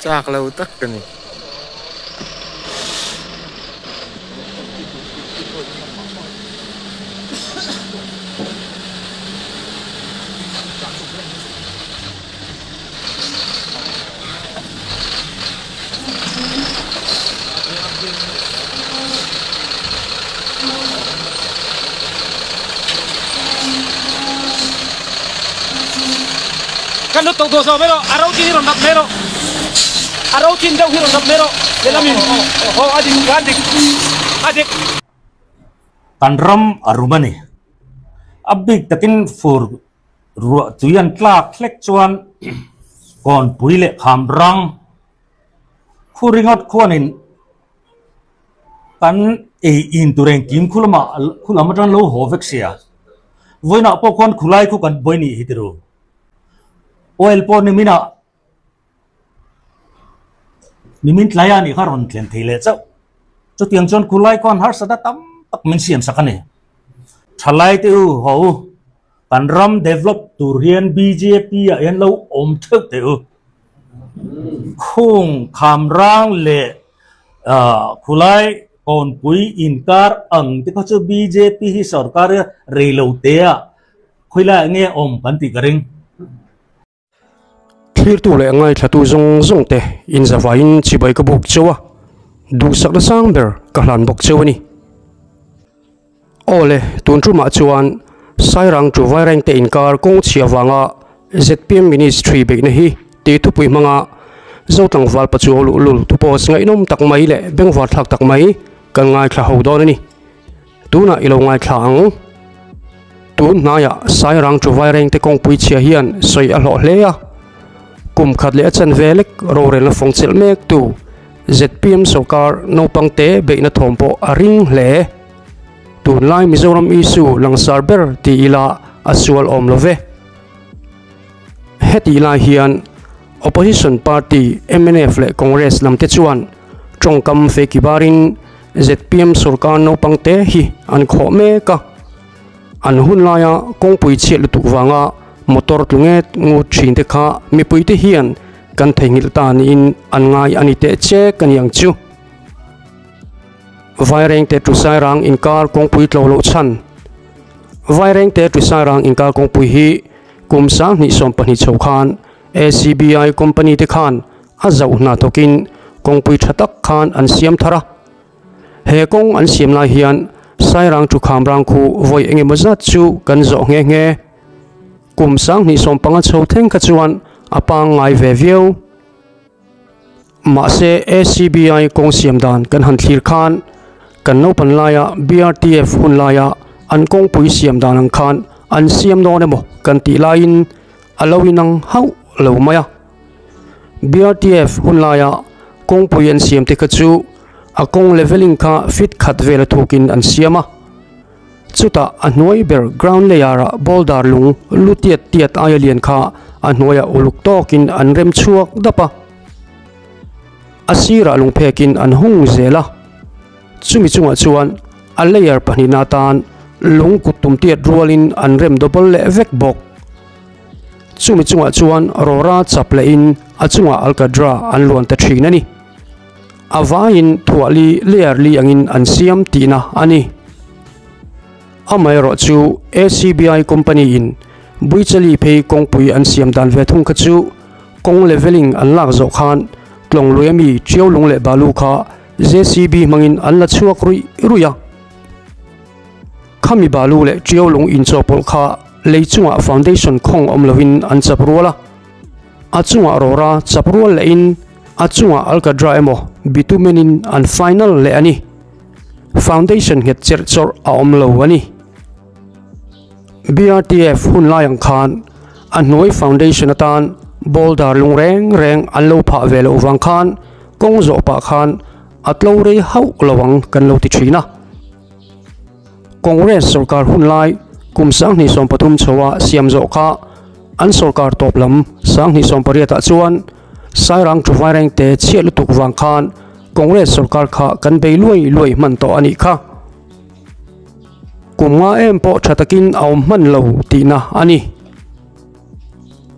Chak lo tak ka ni. Kan lut tawh duah zawh mai rawh, a ro chin hi rawn rap mai rawh, a ro chin deuh hi rawn rap mai rawh, lehlam in aw a dik a dik a dik. Kan ram a rum a ni. A bik takin fur ruah tui an tlak hlek chuan kawnpui leh kham rang khu ringawt khuanin kan ei in tur engkim khu lamah khu lam atang lo haw vek sia. Vawiinah pawh khuan khulai khu kan buai nih hi tiru. Oil pawh niminah Nimin tlai a nih kha rawn thlen thei leh chauh. Chutiang chuan khulai khuan harsatna tam tak min siam sak a ni. Thalai te u ho u, kan ram develop tur hian bjp ah hian lo awm theuh teh u. Khung kham rang leh khulai kawnpui inkar ang te kha chu bjp hi sorkar rei lo te ah khawilai ah nge awm kan tih ka ring. Thlirtu leh ngaithlatu zawng zawng te inzavaiin chibai ka buk cheu a, duhsakna sang ber ka hlan bawk cheu a ni. Aw le, tun tumah chuan Sairang chu Vairengte inkar kawng chhia vanga zpm Ministry beihna hi tih thupui hmanga Zotlangval Pachuau luhlul thupost ngaihnawm tak mai leh bengvarthlak tak mai kan ngaithla ho dawn a ni. Tunah i lo ngaithla ang. Tun hnaiah Sairang chu Vairengte kawngpui chhia hian sawi a hlawh hle a. Kum khat leh a chanve lek rorelna fawng chelh mek tu zpm sorkar naupangte beihna thawm pawh a ring hle. Tunlai Mizoram issue langsar ber ti ila a sual awm lo ve. Hetih lai hian Opposition party mnf leh Congress lamte chuan tawngkam feki barin zpm sorkar naupang te hi an khawh mek a, an hun laia kawngpui chhiat lutuk vanga motor tlu nget ngut thin te kha mipui te hian kan theihnghilh ta niin an ngai a ni teh chek a ni ang chu. Vairengte Tusairang inkar kawngpui tlo loh chhan Vairengte Tusairang inkar kawngpui hi kum 2022 chho khan ACBI company te khan a zoh hna thawkin kawngpui tha tak khan an siam thar a. He kawng an siam lai hian Sairang thu kham rang khu vawi eng emaw zat chu kan zawh nghe nghe. Kum 2015 chho thleng kha chuan a pangngai ve viau. Mahse ACBI kawng siam dan kan han thlir khan kan naupan laia BRTF hun laia an kawngpui siam dan ang khan an siam dawn emaw kan tih laiin a lo inang hauh lo mai a. BRTF hun laia kawngpui an siam te kha chu a kawng leveling kha feet khat vel a thukin an siam a. Chutah a hnuai ber ground layer ah boulder lung lu tiat tiat aia lian kha a hnuaiah uluk tawkin an rem chhuak dap a. A sirah lung phekin an hung zel a. Chumi chungah chuan a layer pahnihna atan lung kut tum tiat rualin an rem double leh vek bawk. Chumi chungah chuan rawra chap lehin a chungah alkadra an luan ta thin a ni. A vaiin thuahli layer li angin an siam tihna a ni. Amaherawh chu ACBI company in Buichali phei kawngpui an siam dan ve thung kha chu kawng leveling an lak zawh khan tlawng lui ami Tiau lung leh balu kha JCB hmangin an la chhuak ruih ruih a. Khami balu leh Tiau lung inchawhpawlh kha lei chungah foundation khawng awm loin an chap rual a. A chungah rawra chap rual lehin a chungah alkadra emaw bitumen in an final leh a ni. Foundation nghet cherh chawrh a awm lo a ni. BRTF hun lai ang khan a hnuai foundation atan boulder lung reng reng an lo phah ve loh vang khan kawng zawh pah khan a tlo rei hauh lo ang kan lo ti thin a. Congress sorkar hun lai kum 2023 chhoa siam zawh kha an sorkar tawp lam 2028 ah chuan Sairang thu Vairengte chhiat lutuk vang khan Congress sorkar kha kan bei luai luai hman tawh a nih kha. Kum nga em pawh tha takin a awm hman lo tihna a ni.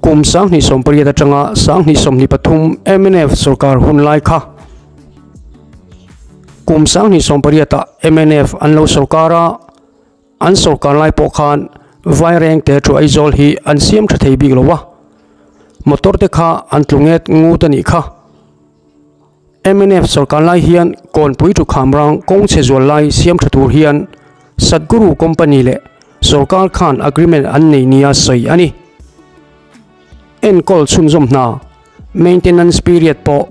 Kum 2018 atanga 2023 mnf sorkar hun lai kha. Kum 2018 ah mnf an lo sorkar a, an sorkar lai pawh khan Vairengte thu Aizawl hi an siam tha thei bik lo a, motor te kha an tlu nget ngut a nih kha. Mnf sorkar lai hian Kawnpui thu Khamrang kawng chhe zual lai siam tha tur hian Satguru company leh sorkar khan agreement an nei nia sawi a ni. Enkawl chhunzawm hna, maintenance period, pawh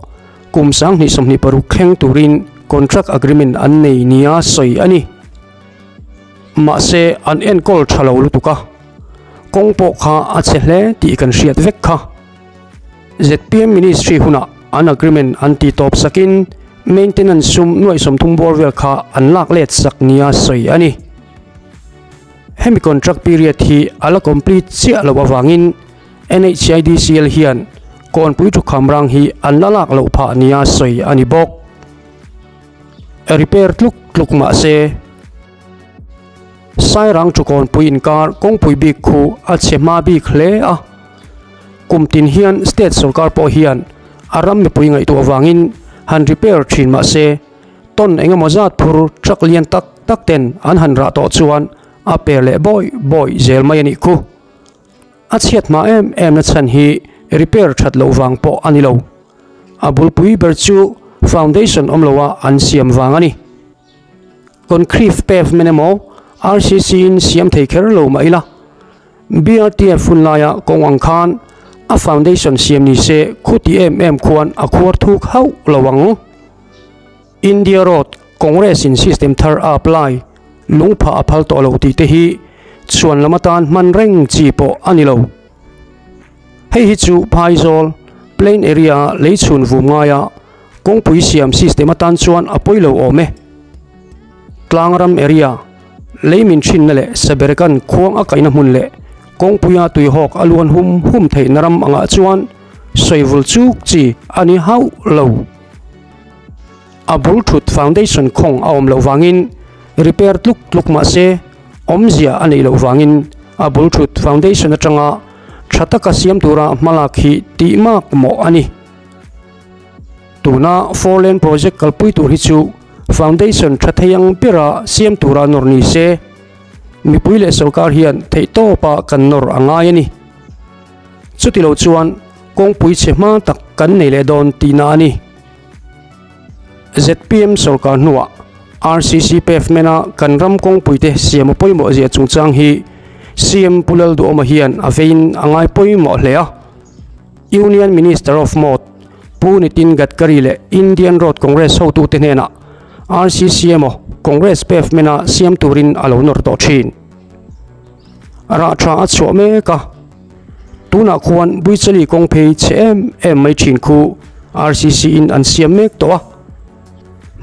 kum 2026 thleng turin contract agreement an nei nia sawi a ni. Mahse an enkawl tha lo lutuk a, kawng pawh kha a chhe hle tih kan hriat vek kha. Zpm Ministry hunah an agreement an ti tawp sakin maintenance sum nuaih 30 bawr vel kha an lak let sak nia sawi a ni. Hemi contract period hi a la complete chiah loh avangin NHIDCL hian Kawnpui Thukham rang hi an la lak loh phah nia sawi a ni bawk. Repair tluk tluk mah se Sairang thu Kawnpui inkar kawngpui bik khu a chhe hma bik hle a. Kum tin hian state sorkar pawh hian a ram mipui ngaihtuah vangin han repair thin mah se ton engemaw zat phur truck lian tak tak ten an han rah tawh chuan a per leh bawi bawi zel mai a nih khu. A chhiat hma em em na chhan hi repair that loh vang pawh a ni lo. A bulpui ber chu foundation awm loa an siam vang a ni. Concrete pavement emaw RCC in siam thei kher lo mah ila BRTF hun laia kawng ang khan a foundation siam ni se khuti em em khuan a khuar thuk hauh lo ang. India Road Congress in system thar a apply lungphah a phal tawh lo tih te hi chhuan lam atan hman reng chi pawh a ni lo. Hei hi chu Phaizawl plain area ah lei chhun vum ngaia kawngpui siam system atan chuan a pawi lo awm e. Tlangram area lei min thinna leh Saberekan khuang a kaihna hmun leh kawngpuia tuihawk a luan hum hum theihna ram angah chuan sawivul chuk chi a ni hauh lo. A bul thut foundation khawng a awm loh vangin repair tluk tluk mah se awmzia a neih loh vangin a bul thut foundation atanga tha taka siam tura hmalak hi tih mak mawh a ni. Tuna four lane project kalpui tur hi chu foundation tha thei ang bera siam tura nawr ni se mipui leh sorkar hian theihtawpa kan nawr a ngai a ni. Chutilo chuan kawngpui chhe hma tak kan nei leh dawn tihna a ni. Zpm sorkar hnuah RCC pavement-a kan ram kawngpuite siam a pawimawh zia chungchang hi CM Pu Lalduhawma hian a veiin a ngai pawimawh hle a. Union Minister of Mode Pu Nitin Gadkari leh Indian Road Congress hotute hnenah RCC emaw Congress pavement-a siam turin a lo nawr tawh thin. Rah tha a chhuah mek a, tunah khuan Buichali kawng phei chhe em em mai thin khu RCC in an siam mek tawh a,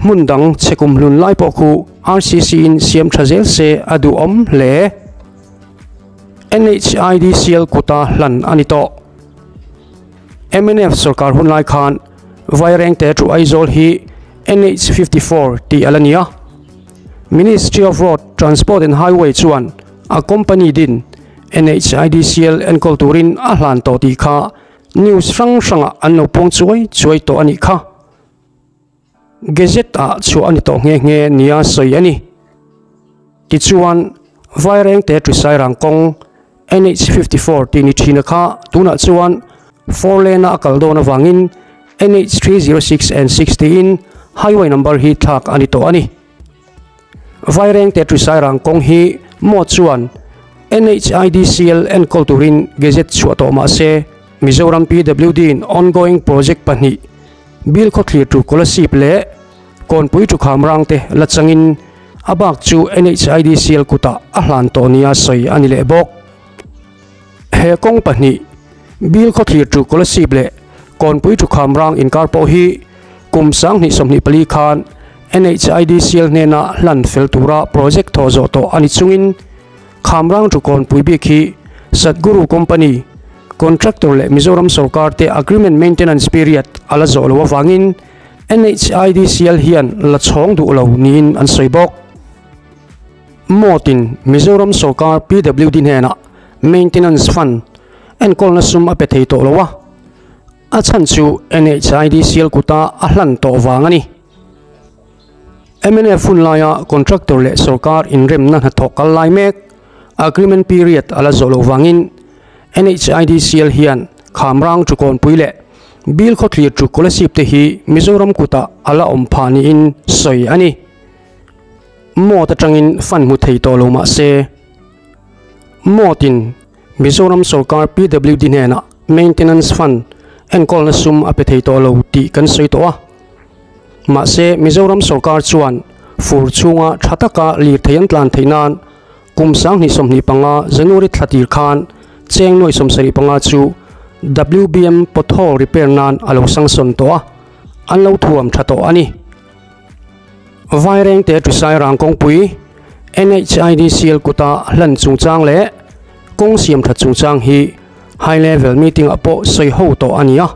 hmun dang chhe kum hlun lai pawh khu RCC in siam tha zel se a duhawm hle. NHIDCL kuta hlan a ni tawh. Mnf sorkar hun lai khan Vairengte thu Aizawl hi NH 54 tih a la ni a. Ministry of Road Transport and Highway chuan a company din NHIDCL enkawl turin a hlan tawh tih kha news hrang hrangah an lo puang chuai chuai tawh a nih kha. Gazette ah chhuah a ni tawh nghe nghe nia sawi a ni. Tichuan, Vairengte Trisairang kawng NH 54 tih ni thina kha tunah chuan four lane a a kal dawn avangin NH 306 and 6 tiin highway number hi thlak a ni tawh a ni. Vairengte Trisairang kawng hi maw chuan NHIDCL enkawl turin gazette chhuah tawh mah se Mizoram PWD in ongoing project pahnih Bill khawthlir tu Kolasib leh Kawnpui thu Khamrang te la changin a bak chu NHIDCL kutah a hlan tawh nia sawi a ni leh bawk. He kawng pahnih, Bill khawthlir tu Kolasib leh Kawnpui thu Khamrang inkar pawh hi kum 2024 khan NHIDCL hnena hlan fel tura project thawh zawh tawh a ni chungin Khamrang thu Kawnpui bik hi Satguru Company, Contractor leh Mizoram sorkar te agreement maintenance period a la zawh loh avangin NHIDCL hian la chhawng duh lo niin an sawi bawk. Mawtin Mizoram sorkar PWD hnenah maintenance fund enkawlna sum a pe thei tawh lo a, a chhan chu NHIDCL kuta a hlan tawh vang a ni. Mnf hun laia contractor leh sorkar inremna hnathawh kal lai mek, agreement period a la zawh loh vangin NHIDCL hian Khamrang Chukawnpui leh Bill Khawthlir chu Kolasib te hi Mizoram kutah a la awm phah niin sawi a ni. Mawt atangin fund hmu thei tawh lo mah se, Mawtin Mizoram sorkar PWD hnenah Maintenance Fund enkawlna sum a pe thei tawh lo tih kan sawi tawh a. Mahse, Mizoram sorkar chuan fur chhunga tha taka lirthei an tlan theih nan kum 2025 January thla tir khan cheng nuaih 75 chu WBM pothole repair nan a lo sanction tawh a, an lo thuam tha tawh a ni. Vairengte Trisairang kawngpui NHIDCL kuta hlan chungchang leh kawng siam that chungchang hi high level meeting ah pawh sawi ho tawh a ni a.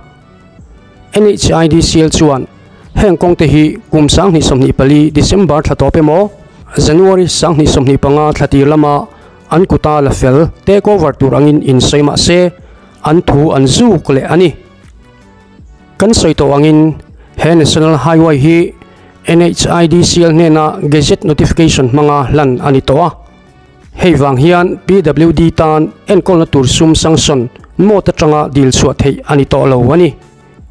NHIDCL chuan heng kawngte hi kum 2024 December thla tawp emaw January 2025 thla tir lama an kuta la fel take over tur angin insawi mah se an thu an zuk leh a ni. Kan sawi tawh angin he National Highway hi NHIDCL hnena Gazette Notification hmanga hlan a ni tawh a. Hei vang hian PWD tan enkawlna tur sum sanction mawt atanga dil chhuah theih a ni tawh lo a ni.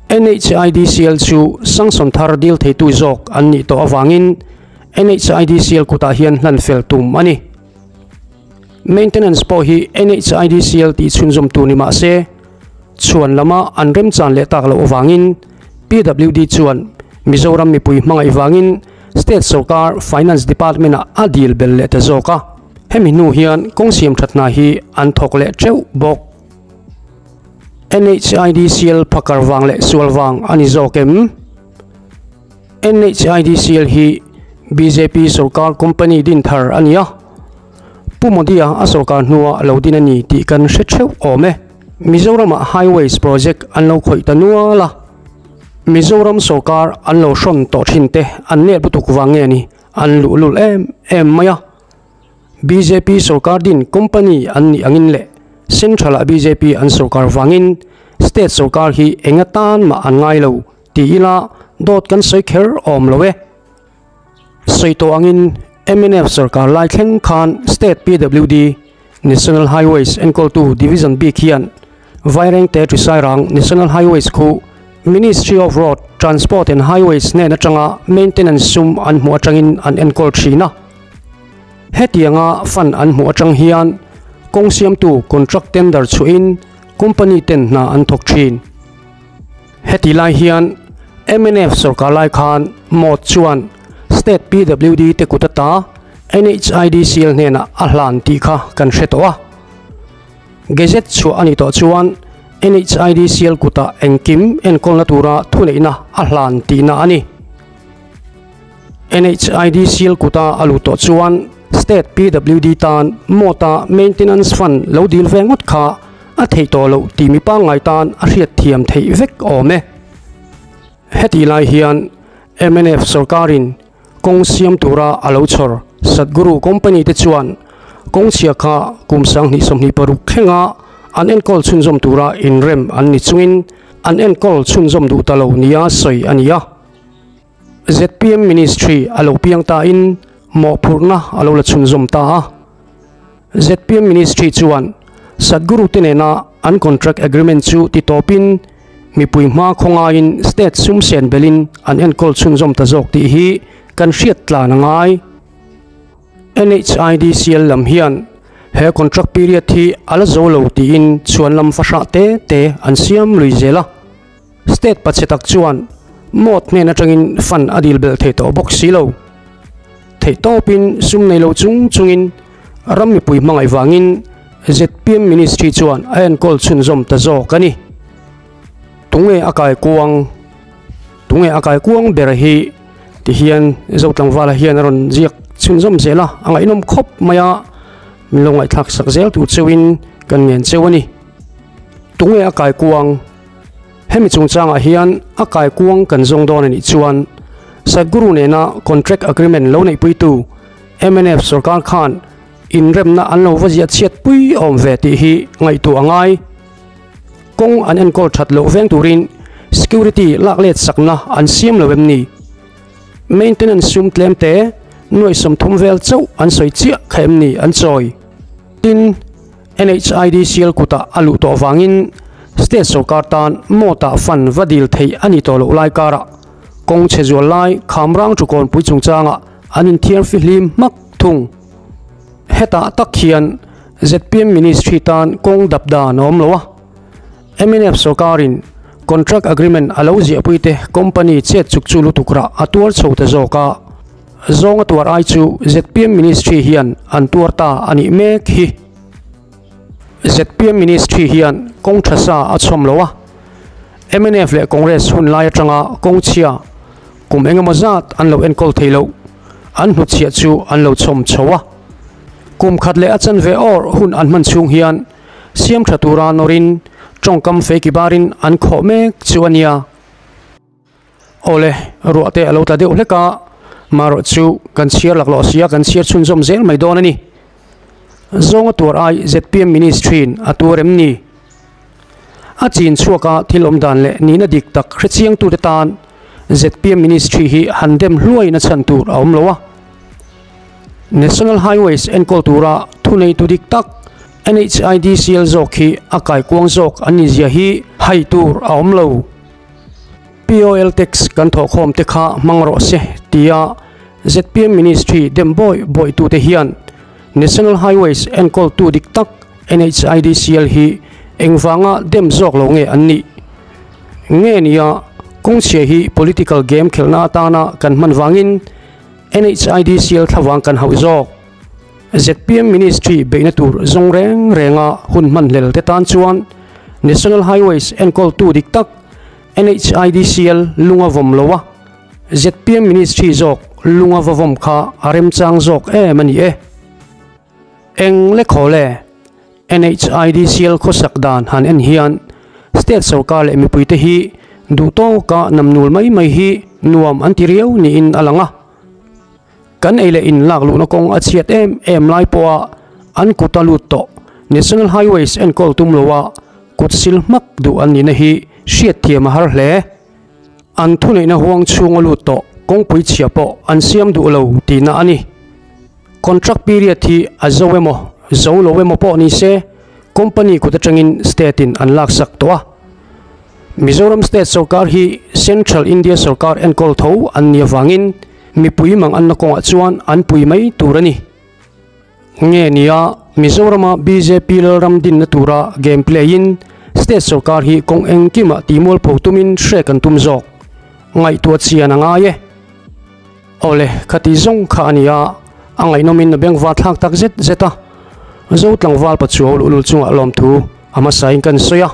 NHIDCL chu sanction thar dil theitu zawk an nih tawh avangin NHIDCL kutah hian hlan fel tum a ni. Maintenance pawh hi NHIDCL tih chhunzawm tur ni mah se, chhuan lama an remchan leh tak loh avangin PWD chuan Mizoram mipui hmangaih vangin State sorkar Finance Department-ah a dil bel leh ta zawk a, hemi hnu hian kawng siam that hna hi an thawk leh teuh bawk. NHIDCL phakar vang leh sual vang a ni zawk em? NHIDCL hi bjp sorkar company din thar a ni a, Pu Modi-a a sorkar hnua lo din a ni tih kan hre theuh awm e. Mizoramah Highways project an lo khawih ta nual a, Mizoram sorkar an lo hrawn tawh thin te an nep lutuk vang nge ni an luhlul em em mai a. Bjp sorkar din company an nih angin leh Central ah bjp an sorkar vangin State sorkar hi eng atan mah an ngai lo ti ila dawt kan sawi kher awm lo e. Sawi tawh angin mnf sorkar lai thleng khan State PWD, National Highways enkawltu Division bik hian Vairengte Trisairang National Highways khu Ministry of Road, Transport and Highways hnen atanga maintenance sum an hmuh atangin an enkawl thin a. Hetianga fund an hmuh atang hian kawng siamtu contract tender chhuahin company ten hna an thawk thin. Heti lai hian mnf sorkar lai khan Mawt chuan State PWD te kut ata NHIDCL hnenah a hlan tih kha kan hre tawh a. Gazette chhuah a nih tawh chuan NHIDCL kutah engkim enkawlna tura thuneihna a hlan tihna a ni. NHIDCL kuta a luh tawh chuan State PWD tan Mawta Maintenance Fund lo dil ve ngawt kha a theih tawh loh tih mi pangngai tan a hriat thiam theih vek awm e. Hetih lai hian mnf sorkarin kawng siam tura a lo chhawr Satguru company te chuan kawng chhia kha kum 2026 thlenga an enkawl chhunzawm tura inrem an ni chungin an enkawl chhunzawm duh ta lo nia sawi a ni a. Zpm Ministry a lo piang ta in mawhphurhna a lo la chhunzawm ta a. Zpm Ministry chuan Sadhguru te nena an contract agreement chu ti tawpin mipui hma khawngaiin state sum sen belin an enkawl chhunzawm ta zawk tih hi kan hriat tlan a ngai. NHIDCL lam hian he contract period hi a la zo lo tiin chhuan lam fahrah te te an siam lui zel a. State pachhe tak chuan mawt hnen atangin fund a dil belh thei tawh bawk si lo. Theih tawpin sum nei lo chung chungin ram mipui hmangaih vangin zpm Ministry chuan a enkawl chhunzawm ta zawk a ni. Tunge a kai kuang? Tunge a kai kuang ber hi? Ti hian Zotlangvala hian a rawn ziak chhunzawm zel a, a ngaihnawm khawp mai a, min lo ngaihthlak sak zel tur cheuhin kan ngen cheu a ni. Tunge a kai kuang? Hemi chungchangah hian a kaikuang kan zawng dawn a nih chuan Sadhguru nena contract agreement lo neihpuitu mnf sorkar khan inremna an lo va ziah chhiat pui awm ve tih hi ngaihtuah a ngai. Kawng an enkawl that loh veng turin security lak let sakna an siam lo em ni? Maintenance sum tlem te nuai 30 vel chauh an sawi chiah kha em ni an chawi? Tin, NHIDCL kutah a luh tawh vangin state sorkar tan mawtah fund va dil theih a ni tawh loh lai karah kawng chhe zual lai Khamrang Tukawnpui chungchangah an inthiar fihlim hmak thung. Hetah tak hian zpm Ministry tan kawng dap dan a awm lo a, mnf sorkarin contract agreement a lo ziahpui te company chet chuk chu lutuk rah a tuar chho ta zawk a, zawnga tuar ai chu zpm Ministry hian an tuar ta a nih mek hi. Zpm Ministry hian kawng tha sa a chhawm lo a, mnf leh Congress hun lai atanga kawng chhia kum engemaw zat an lo enkawl thei loh an hnutchhiah chu an lo chhawm chho a. Kum khat leh a chanve awr hun an hman chhung hian siam tha tura nawrin tawngkam feiki barin an khawh mek chu a nia. Awle, ruah te a lo tla deuh hlek a, marawh chu kan chhiar laklawh sia kan chhiar chhunzawm zel mai dawn a ni. Zawnga tuar ai zpm Ministry-in a tuar em ni? A chin chhuaka thil awm dan leh nihna dik tak hrechiangtute tan zpm Ministry hi han dem hluaina chhan tur a awm lo a. National Highways enkawl tura thuneitu dik tak NHIDCL zawk hi a kaikuang zawk an nih zia hi hai tur a awm lo. POL tax kan thawhkhawm te kha hmang rawh se tia zpm Ministry dem bawi bawihtute hian National Highways enkawltu dik tak NHIDCL hi engvanga dem zawk lo nge an nih? Nge nia kawngchhia hi political game khelhna atana kan hman vangin NHIDCL thlavang kan hauh zawk? Zpm Ministry beihna tur zawng reng renga hun hman hlel te tan chuan National Highways enkawltu dik tak NHIDCL lunga vawm lo a, zpm Ministry zawk lunga va vawm kha a remchang zawk em a ni e. Eng le khaw le? NHIDCL khawsak dan han en hian state sorkar leh mipuite hi duh tawka namnul mai mai hi nuam an ti riau niin a lang a. Kan ei leh in lak luhna kawng a chhiat em em lai pawha an kut a lut tawh National Highways enkawl tum loa kut sil hmak duh an nihna hi hriatthiam a har hle. An thuneihna huang chhunga lut tawh kawngpui chhia pawh an siam duh lo tihna a ni. Contract period hi a zo emaw, zo lo emaw pawh ni se, company kut atangin state in an laksak tawh a. Mizoram state sorkar hi Central India sorkar enkawl tho an nih avangin mipui mang anna kawngah chuan an pui mai tur a ni. Nge nia Mizorama bjp lalram dinna tura game play in state sorkar hi kawng engkimah tihmualpho tumin hrek an tum zawk. Ngaihtuah chian a ngai e. Awle, khati zawng kha a ni a, a ngaihnawmin a bengva thlak tak zet zet a. Zo tlangval pachuau luhlul chungah lawmthu a hmasain kan sawi a.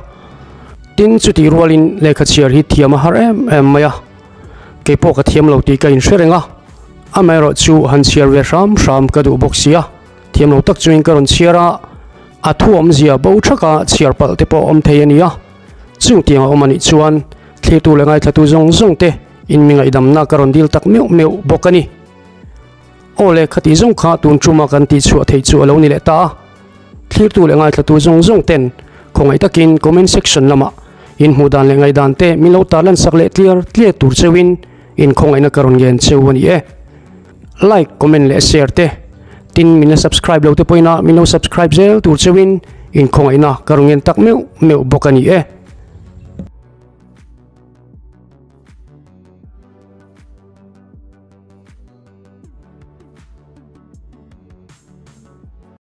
Tin, chutih rualin lehkha chhiar hi thiam a har em em mai a. Kei pawh ka thiam lo tih ka inhre reng a, amaherawh chu han chhiar ve hram hram ka duh bawk si a. Thiam lo tak chuin ka rawn chhiar a, a thu awmzia bo thaka chhiar palh te pawh awm thei a ni a. Chungtiang a awm a nih chuan thlirtu leh ngaithlatu zawng zawng te in mi ngaihdamna ka rawn dil tak meuh meuh bawk a ni. Aw le, khati zawng kha tun tuma kan tih chhuah theih chu a lo ni leh ta a. Thlirtu leh ngaithlatu zawng zawng ten khawngaih takin comment section lamah in hmuh dan leh ngaihdan te min lo tarlan sak leh tliar tliar tur cheuhin in khawngaihna ka rawn ngen cheu a ni e. Like, comment leh share te tin min la subscribe lo te pawhin a min lo subscribe zel tur cheuhin in khawngaihna ka rawn ngen tak meuh meuh bawk a ni e.